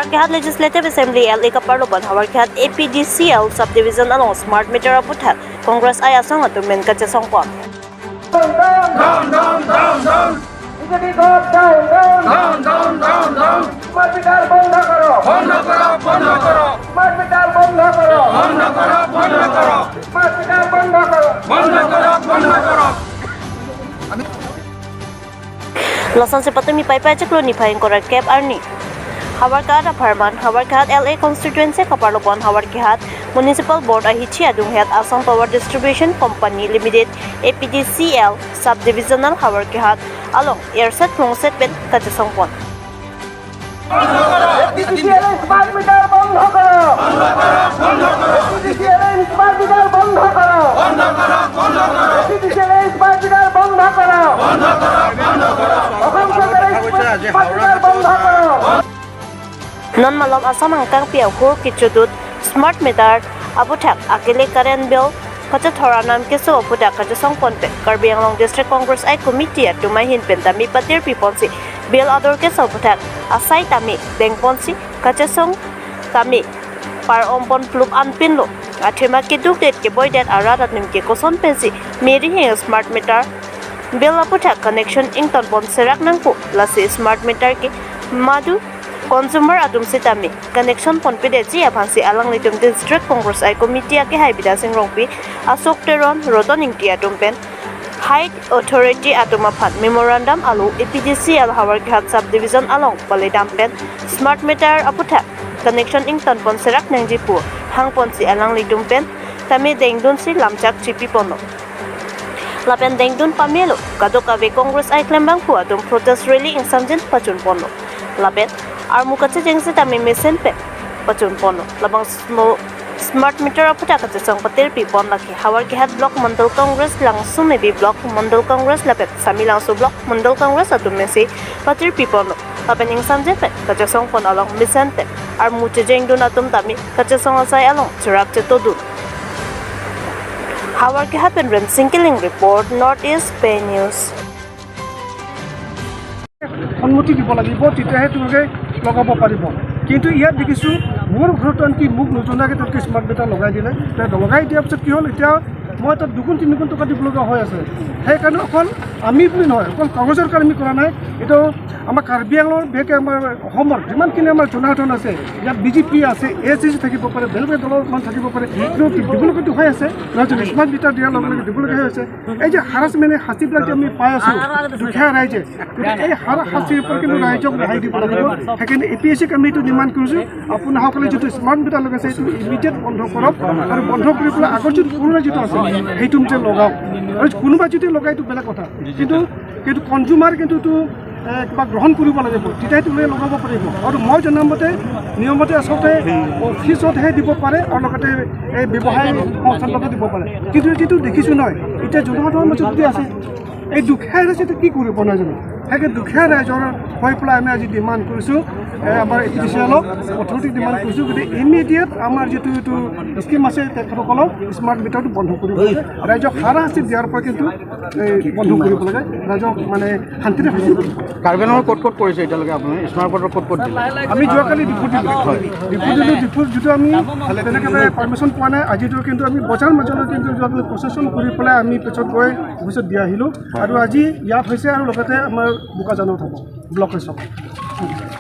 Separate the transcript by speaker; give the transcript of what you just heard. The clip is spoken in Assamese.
Speaker 1: Howraghat Legislative Assembly LA Kaparlobon Howraghat APDCL Subdivision along Smart Meter aputha Congress I asong atumen kacha songpon.
Speaker 2: Down, down, down, down.
Speaker 3: BJP gov down down.
Speaker 2: Down, down, down, down.
Speaker 3: Smart meter বন্ধ করো।
Speaker 2: বন্ধ করো, বন্ধ করো।
Speaker 3: স্মার্ট মিটার বন্ধ করো।
Speaker 2: বন্ধ করো, বন্ধ করো।
Speaker 3: স্মার্ট মিটার বন্ধ করো।
Speaker 2: বন্ধ করো, বন্ধ করো।
Speaker 1: Losan se patumi pai pai chaklo ni phaing kora cap arni Howraghat Pharman Howraghat LA constituency Kaparlobon Howraghat Municipal Board ahichi adung het Assam Power Distribution Company Limited APDCL Subdivisional Howraghat along Airset Prongset pen kachasongpon.
Speaker 3: APDCL smart meter বন্ধ করো। এপিডিসিএল স্মার্ট মিটার বন্ধ করো।
Speaker 2: বন্ধ করো, বন্ধ করো।
Speaker 3: এপিডিসিএল স্মার্ট মিটার বন্ধ করো।
Speaker 2: বন্ধ করো, বন্ধ করো।
Speaker 3: অসম সরকারের স্মার্ট মিটার বন্ধ করো।
Speaker 1: Non malom Assam angkang pia hur kichudut smart meter abuthak akele current bill khacha thora nam ke so abuthak khacha songpon pe Karbi Anglong District Congress I Committee atumai hin pen tami patir piponsi bill ador ke so abuthak asai tami dengponsi khacha song tami par ompon plup anpin lo athema ke duk det ke boy det arat atnim ke koson pensi meri he smart meter bill abuthak connection ington pon serak nangpu lasi smart meter ke madu consumer adum se tami connection pon pe de chi aphansi alang litum District Congress I Committee ake hai bida sing rongpi Ashok Teron Roton ingti atum pen Height Authority atum aphat memorandum alu APDCL Howraghat Sub Division along Paledam pen smart meter aputha connection ington pon serak nangji pu hang pon si alang litum pen tami dengdun si lamchak chipi pono lapen dengdun pamelo kadok ave Congress I klembang pu atum protest rally ing samjin pachun pono lapen armu kache jengse tami mesen pe pachun pono labang smart meter aputha kache song patir pi pon laki Howraghat Block Mandal Congress Langsu Mebi Block Mandal Congress lapet Sami Langsu Block Mandal Congress atum mesi patir pi pono lapen ing samjin pe kache song pon along mesen pe armu che jengdun atum tami kache song asai along chirap che todun. Howraghat pen Ren Singkiling report, Northeast Bay News.
Speaker 4: সন্মতি দিব লাগিব, তেতিয়াহে তেওঁলোকে লগাব পাৰিব। কিন্তু ইয়াত দেখিছোঁ, মোৰ ঘৰত আনকি মোক নজনাকৈ তেওঁলোকে স্মাৰ্ট মিটাৰ লগাই দিলে। লগাই দিয়াৰ পিছত কি হ'ল? এতিয়া মই তাত দুগুণ তিনিগুণ টকা দিব লগা হৈ আছে। সেইকাৰণে অকল আমি বুলি নহয়, অকল কাগজৰ কাৰণে আমি কৰা নাই, এইটো আমাৰ কাৰ্বি আংলঙৰ, বিশেষকৈ আমাৰ অসমৰ যিমানখিনি আমাৰ জনসাধাৰণ আছে, ইয়াত বিজেপি আছে, এ চি চি থাকিব পাৰে, বেলেগ বেলেগ দলৰ মানুহ থাকিব পাৰে, কিন্তু দিবলগীয়াটো হৈ আছে, নহয় জানো? স্মাৰ্ট মিটাৰ দিয়াৰ লগে লগে দিবলগীয়া হৈ আছে। এই যে হাৰাচমেণ্ট, শাস্তিবিলাক যে আমি পাই আছোঁ দুখীয়া ৰাইজে, গতিকে এই হাৰা শাস্তিৰ ওপৰত কিন্তু ৰাইজক ৰেহাই দিব লাগিব। সেইকাৰণে এ পি এছ চিক আমি এইটো ডিমাণ্ড কৰিছোঁ, আপোনাসকলে যিটো স্মাৰ্ট মিটাৰ লগাইছে সেইটো ইমিডিয়েট বন্ধ কৰক আৰু বন্ধ কৰি পেলাই আগৰ যিটো পুৰণা যিটো আছে সেইটো মতে লগাওক। আৰু কোনোবা যদি লগাই এইটো বেলেগ কথা, কিন্তু কনজিউমাৰ কিন্তু এইটো কিবা গ্ৰহণ কৰিব লাগিব, তেতিয়াহে তেওঁলোকে লগাব পাৰিব। আৰু মই জনামতে নিয়মতে আচলতে অফিচতহে দিব পাৰে আৰু লগতে এই ব্যৱসায় সংস্থাবিলাকত দিব পাৰে। কিন্তু যিটো দেখিছোঁ নহয়, এতিয়া জনসাধাৰণৰ মাজত যদি আছে, এই দুখীয়া ৰাইজে কি কৰিব, নহয় জানো? সেইকাৰণে দুখীয়া ৰাইজৰ হৈ পেলাই আমি আজি ডিমাণ্ড কৰিছোঁ, আমাৰ এ পি ডি চি এলক অথৰিটিক ডিমাণ্ড কৰিছোঁ। গতিকে ইমিডিয়েট আমাৰ যিটো এইটো স্কীম আছে, তেখেতসকলক স্মাৰ্ট মিটাৰটো বন্ধ কৰিব লাগে। ৰাইজক হাৰাশাস্তি দিয়াৰ পৰা কিন্তু এই বন্ধ কৰিব লাগে, ৰাইজক মানে শান্তিৰে থাকিব।
Speaker 5: কাৰ্বি আংলঙৰ ক'ত ক'ত কৰিছে এতিয়ালৈকে? আপুনি স্মাৰ্ট মিটাৰ ক'ত ক'ত দিলে?
Speaker 4: আমি যোৱাকালি ডিপুত দিলোঁ, ডিপুত দিলোঁ। ডিপুত যিটো আমি তেনেকৈ পাৰ্মিশ্যন পোৱা নাই আজিতো, কিন্তু আমি বজাৰ মাজলৈ কিন্তু যোৱাকালি প্ৰচেছন কৰি পেলাই আমি পিছত গৈ অফিচত দি আহিলোঁ। আৰু আজি ইয়াত হৈছে আৰু লগতে আমাৰ বোকাজানত হ'ব ব্লক হিচাপত।